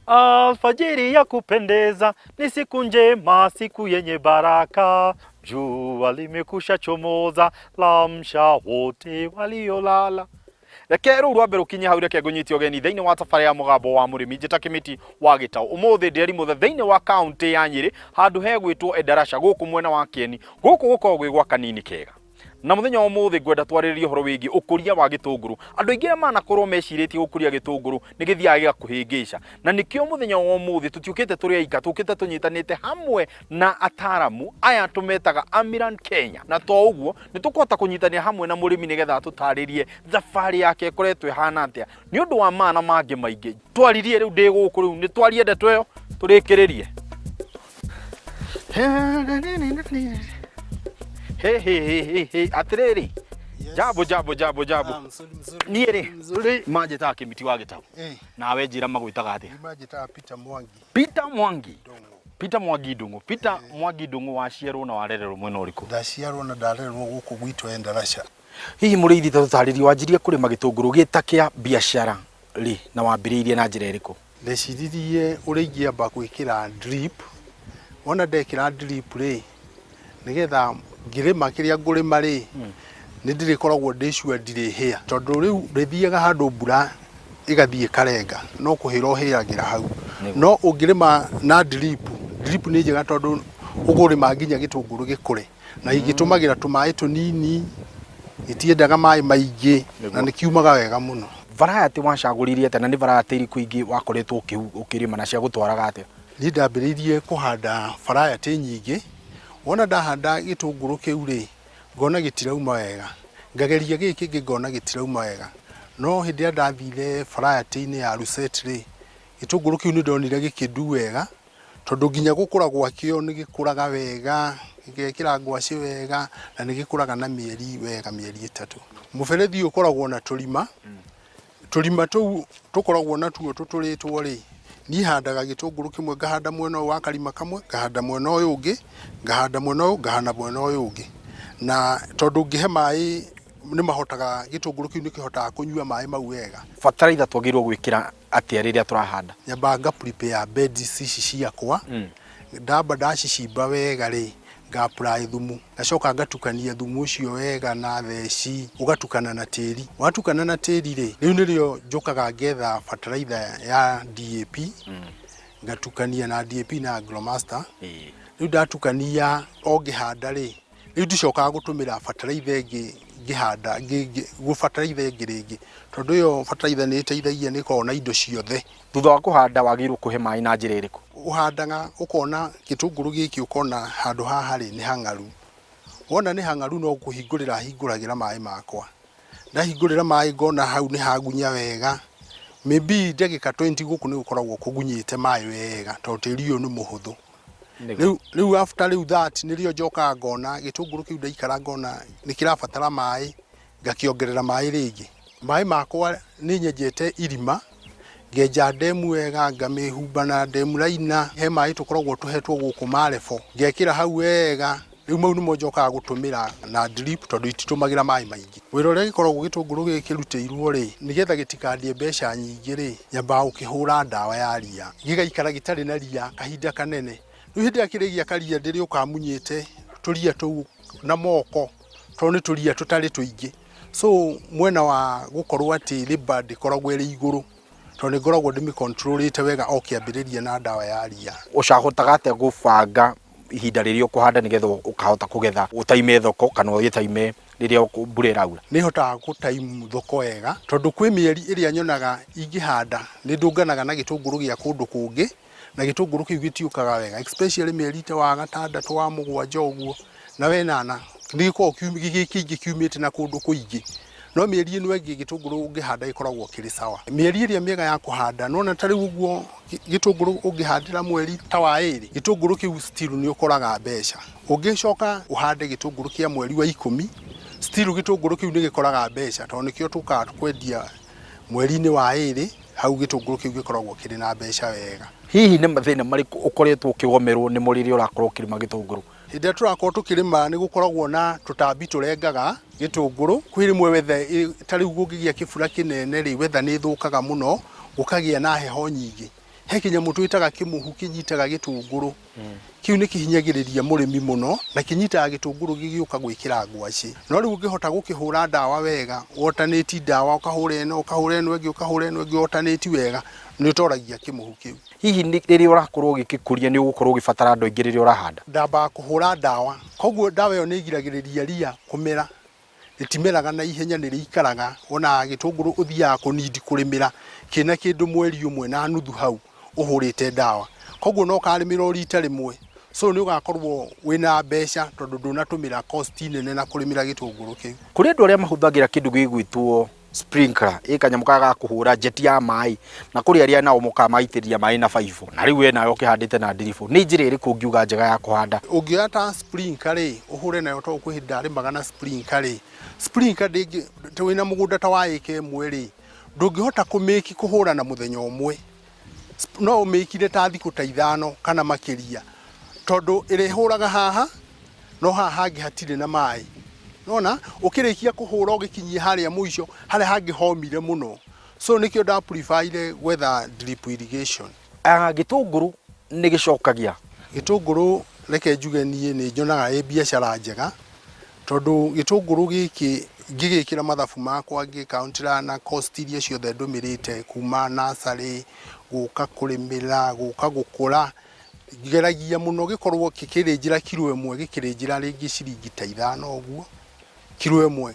Alfajiri ya kupendeza ni siku njema, siku yenye baraka. Jua limekusha chomoza, lamsha wote waliolala. Reke rĩu rwambe rũkinye hau, reke ngũnyite ũgeni thĩinĩ wa tabarĩra ya Mũgambo wa Mũrĩmi. Njĩta Kĩmĩti wa Gĩtaũ. Ũmũthĩ ndĩrĩ mũthe thĩinĩ wa kaũntĩ ya Nyĩrĩ, handũ hegwĩtwo Endarasha, gũkũ mwena wa Kĩeni. Gũkũ gũkoragwo gwĩ gwa kanini kega. Na mũthenya wa ũmũthĩ ngwenda twarĩrĩrie ũhoro wĩgiĩ ũkũria wa gĩtũngũrũ. Andũ aingĩ arĩa manakorwo mecirĩtie gũkũria gĩtũngũrũ nĩ gĩthiaga gĩgakũhĩngĩca. Na nĩkĩo mũthenya wa ũmũthĩ tũtiũkĩte tũrĩ aika, tũkĩte tũnyitanĩte hamwe na ataramu aya tũmetaga Amiran Kenya. Na to ũguo, nĩ tũkũhota kũnyitanĩra hamwe na mũrĩmi nĩgetha atũtarĩrie thabarĩ yake ĩkoretwo ĩhana atĩa. Nĩ ũndũ wa maya na mangĩ maingĩ, twaririe rĩu ndĩ gũkũ rĩu nĩ twarie ndeto ĩyo tũrĩkĩrĩrie. Hey, hey, hey, hey, hey. Atĩrĩrĩ, jambo jambo jambo jambo. Ah, mzuri mzuri. Niĩ rĩ, Mzuri. manjĩtaga Kĩmiti wa Gĩtaũ. Nawe njĩra magwĩtaga atĩa? Ni manjĩtaga Peter Mwangi Peter Mwangi. Ndung'u. Peter Mwangi Ndung'u. Peter Mwangi Ndung'u, waciarwo na warererwo mwena ũrĩkũ? Ndaciarwo na ndarererwo gũkũ gwitũ Endarasha. Hihi mũrĩithi, ta tũtarĩrie, wanjirie kũrĩma gĩtũngũrũ gĩta kĩa biacara rĩ, na wambĩrĩirie na njĩra ĩrĩkũ? Ndeciririe ũrĩa ingĩamba gwĩkĩra drip. Wona ndekĩra drip rĩ, nĩgetha ngĩrĩma kĩrĩa ngũrĩma rĩ, nĩ ndĩrĩkoragwo ndĩ sure ndirĩhĩa. Tondũ rĩu ndĩthiaga handũ mbura ĩgathiĩ ĩkarenga, no kũhĩra ũhĩragĩra hau. No ũngĩrĩma na drip, drip nĩ njega tondũ ũkũrĩma nginya gĩtũngũrũ gĩkũre. Na gĩtũmagĩra tũmaĩ tũnini, gĩtiendaga maĩ maingĩ, na nĩ kiumaga wega mũno. Variety wacagũrire atĩa, na nĩ variety irĩkũ ingĩ wakoretwo ũkĩrĩma na ciagũtwaraga atĩa? Niĩ ndambĩrĩirie kũhanda variety nyingĩ. Wona ndahanda gĩtũngũrũ kĩu rĩ, ngona gĩtirauma wega. Ngageria gĩkĩ kĩngĩ ngona gĩtirauma wega. No hĩndĩ ĩrĩa ndathire variety-inĩ ya Lucette rĩ, gĩtũngũrũ kĩu nĩ ndonire gĩkĩndu wega, tondũ nginya gũkũra gwakĩo nĩ gĩkũraga wega, gĩgekĩra ngwacĩ wega, na nĩ gĩkũraga na mĩeri wega, mĩeri 3. Mũberethi ũyũ ũkoragwo na tũrima, tũrima tũu tũkoragwo natuo tũtũrĩtwo rĩ, niĩ handaga gĩtũngũrũ kĩmwe ngahanda mwena ũyũ wa karima kamwe, ngahanda mwena ũyũ ũngĩ, ngahanda mwena ũyũ, ngahanda mwena ũyũ ũngĩ. Na tondũ ngĩhe maĩ nĩ mahotaga, gĩtũngũrũ kĩu nĩ kĩhotaga kũnyua maĩ mau wega. Bataraitha twagĩrĩirwo gwĩkĩra atĩa rĩrĩa tũrahanda? Nyambaga nga prepare beds ici ciakwa, ndamba ndacicimba wega rĩ, nga apply thumu, ngacoka ngatukania thumu ũcio wega na theci, ũgatukana na tĩri. Watukana na tĩri rĩ, rĩu nĩrĩo njũkaga ngetha fertilizer ya DAP, ngatukania na DAP na Agromaster. Rĩu ndatukania o ngĩhanda rĩ, rĩu ndicokaga gũtũmĩra fertilizer ĩngĩ ngĩhanda, fertilizer ĩngĩ rĩngĩ, tondũ ĩyo fertilizer nĩ ĩteithagia, nĩ ĩkoragwo na indo ciothe. Thutha wa kũhanda wagĩrĩirwo kũhe maĩ na njĩra ĩrĩkũ? Ũhandaga ũkona gĩtũngũrũ gĩkĩ, ũkona handũ haha rĩ nĩ hang'aru. Wona nĩ hang'aru no kũhingũrĩra hingũragĩra maĩ makwa. Ndahingũrĩra maĩ ngona hau nĩ hagunya wega. Maybe ndagĩka 20 gũkũ nĩ gũkoragwo kũgunyĩte maĩ wega tondũ tĩri ũyũ nĩ mũhũthũ. Rĩu after rĩu that nĩrĩo njokaga ngona gĩtũngũrũ kĩu, ndaikara ngona nĩ kĩrabatara maĩ, ngakĩongerera maĩ rĩngĩ. Maĩ makwa nĩ nyenjete irima, ngenja ndemu wega, ngamĩhumba na ndemu raina. He maĩ tũkoragwo tũhetwo gũkũ ma level, ngekĩra hau wega. Rĩu mau nĩmo njokaga gũtũmĩra na drip tondũ ititũmagĩra maĩ maingĩ. Wĩra ũrĩa gĩkoragwo gĩtũngũrũ gĩkĩ kĩrutĩirwo rĩ, nĩgetha gĩtikandĩe mbeca nyingĩ rĩ, nyambaga gũkĩhũra ndawa ya ria, gĩgaikara gĩtarĩ na ria kahinda kanene. Rĩu hĩndĩ ĩrĩa kĩrĩgĩa karia ndĩrĩũkaga munyĩte tũria tũu na moko, tondũ nĩ tũria tũtarĩ tũingĩ. So mwena wa gũkorwo atĩ labour ndĩkoragwo ĩrĩ igũrũ, tondũ nĩ ngoragwo ndĩmĩ control ĩte wega o kĩambĩrĩria na ndawa ya ria. Ũcahotaga atĩa gũbanga ihinda rĩrĩa ũkũhanda nĩgetha ũkahota kũgetha ũtaime thoko kana ũgĩtaime rĩrĩa mbura ĩraura? Nĩ hotaga gũtaimu thoko wega, tondũ kwĩ mĩeri ĩrĩa nyonaga ingĩhanda nĩ ndũnganaga na gĩtũngũrũ gĩa kũndũ kũngĩ, na gĩtũngũrũ kĩu gĩtiũkaga wega, especially mĩeri ta wa gatandatũ, wa mũgwanja ũguo na wenana, nĩ gĩkoragwo gĩ kĩingĩ kiumĩte na kũndũ kũingĩ. No mĩeri ĩno ĩngĩ gĩtũngũrũ ũngĩhanda gĩkoragwo kĩrĩ sawa. Mĩeri ĩrĩa mĩega ya kũhanda, nĩwona ta rĩu ũguo gĩtũngũrũ ũngĩhandĩra mweri ta wa 2, gĩtũngũrũ kĩu still nĩ ũkoraga mbeca. Ũngĩcoka ũhande gĩtũngũrũ kĩa mweri wa 10, still gĩtũngũrũ kĩu nĩ gĩkoraga mbeca, tondũ nĩkĩo tũkaga kwendia mweri-inĩ wa 2, hau gĩtũngũrũ kĩu gĩkoragwo kĩrĩ na mbeca wega. Hihi nĩ mathĩna marĩkũ ũkoretwo ũkĩgomerwo nĩmo rĩrĩa ũrakorwo ũkĩrĩma gĩtũngũrũ? Hĩndĩ ĩrĩa tũrakorwo tũkĩrĩma nĩ gũkoragwo na tũtambi tũrengaga gĩtũngũrũ. Kwĩ rĩmwe weather, ta rĩu kũngĩgĩa kĩbura kĩnene rĩ, weather nĩ ĩthũkaga mũno, gũkagĩa na heho nyingĩ. He kĩnyamũ twĩtaga kĩmũhu kĩnyitaga gĩtũngũrũ. Kĩu nĩ kĩhinyagĩrĩria mũrĩmi mũno na kĩnyitaga gĩtũngũrũ gĩgĩũka gwĩkĩra ngwacĩ. No rĩu ũngĩhota gũkĩhũra ndawa wega, wotanĩti ndawa ũkahũra ĩno, ũkahũra ĩno ĩngĩ, ũkahũra ĩno ĩngĩ wotanĩti wega, nĩ ũtoragia kĩmũhu kĩu. Hihi rĩrĩa ũrakorwo ũgĩgĩkũria nĩ ũgũkorwo ũgĩbatara andũ aingĩ rĩrĩa ũrahanda? Ndambaga kũhũra ndawa, koguo ndawa ĩyo nĩ ĩgiragĩrĩria ria kũmera. Rĩtimeraga na ihenya nĩ rĩikaraga, wona gĩtũngũrũ ũthiaga kũnindi kũrĩmĩra kĩna kĩndũ mweri ũmwe na nuthu hau ũhũrĩte ndawa, koguo no ũkarĩmĩra o rita rĩmwe, so nĩ ũgakorwo wĩna mbeca tondũ ndũnatũmĩra cost nene na kũrĩmĩra gĩtũngũrũ kĩu. Kũrĩ andũ arĩa mahũthagĩra kĩndũ gĩgwĩtwo sprinkler, ĩ kanyamũ karĩa ga kũhũra jet ya maĩ, na kũrĩ arĩa nao mokaga magaitĩrĩria maĩ na baibũ, na rĩu we nawe ũkĩhandĩte na ndiribũ, nĩ njĩra ĩrĩkũ ũngiuga njega ya kũhanda? Ũngĩoya ta sprinkler rĩ, ũhũre nayo tondũ kwĩ hĩndĩ ndarĩmaga na sprinkler rĩ, sprinkler ndĩngĩ, wĩna mũgũnda ta wa ĩka ĩmwe rĩ, ndũngĩhota kũmĩki kũhũra na mũthenya ũmwe, no ũmĩkire ta thikũ ta ithano kana makĩria, tondũ ĩrĩhũraga haha no haha hangĩ hatirĩ na maĩ. Nona ũkĩrĩkia kũhũra ũgĩkinyie harĩa mũico harĩa hangĩ homire mũno, so nĩkĩo nda prefer gwetha drip irrigation. Gĩtũngũrũ nĩ gĩcokagia. Gĩtũngũrũ reke njuge niĩ nĩ nyonaga ĩ biacara njega, tondũ gĩtũngũrũ gĩkĩ ngĩgĩkĩra mathabu makwa ngĩkaũntĩra na cost iria ciothe ndũmĩrĩte kuma nursery, gũka kũrĩmĩra, gũka gũkũra, ngeragia mũno gĩkorwo gĩkĩrĩnjĩra kiro ĩmwe gĩkĩrĩnjĩra rĩngĩ ciringi ta ithano ũguo, kiro ĩmwe.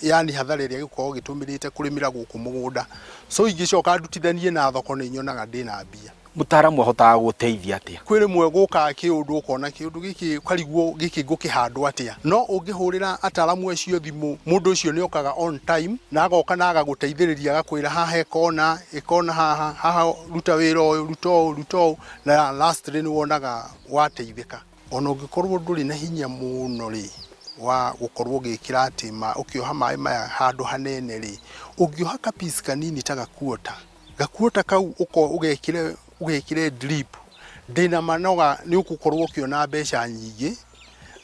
Yani hathara ĩrĩa gĩkoragwo gĩtũmĩrĩte kũrĩmĩra gũkũ mũgũnda. So ingĩcoka ndutithanie na thoko nĩ nyonaga ndĩna mbia. Mũtaaramu ahotaga gũteithia atĩa? Kwĩ rĩmwe gũkaga kĩũndũ ũkona kĩũndũ gĩkĩ ũkarigwo gĩkĩ ngũkĩhandwo atĩa. No ũngĩhũrĩra ataramu acio thimũ, mũndũ ũcio nĩ okaga on time na agoka na agagũteithĩrĩria agakwĩra haha ĩkona, ĩkona haha, haha ruta wĩra ũyũ, ruta ũũ, ruta ũũ, na lastly nĩ wonaga wateithĩka. Ona ũngĩkorwo ndũrĩ na hinya mũno rĩ, wa gũkorwo ũgĩkĩra atĩ ũkĩoha maĩ maya handũ hanene rĩ, ũngĩoha ka piece kanini ta gakuota, gakuota kau ũgekĩre ũgekĩre drip, ndĩna ma nĩ ũgũkorwo ũkĩona mbeca nyingĩ,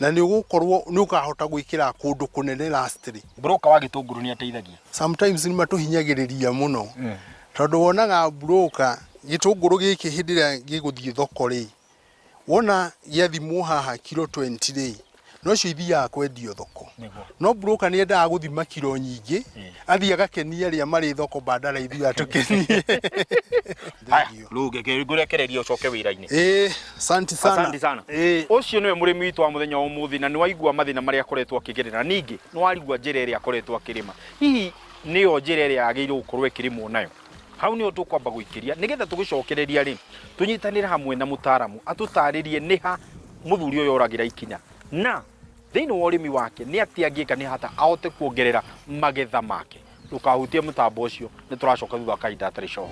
na nĩ ũgũkorwo nĩ ũkahota gwĩkĩra kũndũ kũnene lastly. Broker wa gĩtũngũrũ nĩ ateithagia? Sometimes nĩ matũhinyagĩrĩria mũno, tondũ wonaga broker gĩtũngũrũ gĩkĩ hĩndĩ ĩrĩa gĩgũthiĩ thoko rĩ, wona gĩathimwo haha kiro 20 rĩ, nocio ithiaga kwendio thoko. No broker nĩ endaga gũthima kiro nyingĩ, athiĩ agakenia arĩa marĩ thoko badala ithuĩ atũkenie. Rĩu ngũrekereria ũcoke wĩra-inĩ. Ĩĩ, asante sana. Asante sana. Ĩĩ. Ũcio nĩwe mũrĩmi witũ wa mũthenya wa ũmũthĩ na nĩ waigua mathĩna marĩa akoretwo akĩgerera. Ningĩ nĩ warigua njĩra ĩrĩa akoretwo akĩrĩma. Hihi nĩyo njĩra ĩrĩa yagĩrĩirwo gũkorwo ĩkĩrĩmwo nayo? Hau nĩho tũkwamba gũikĩria nĩgetha tũgĩcokereria rĩ, tũnyitanĩre hamwe na mũtaaramu atũtarĩrie nĩ ha mũthuri ũyũ oragĩra ikinya na thĩinĩ wa ũrĩmi wake nĩ atĩa angĩka nĩ hata ahote kuongerera magetha make. Ndũkahutie mũtambo ũcio, nĩ tũracoka thutha wa kahinda gatarĩ coho.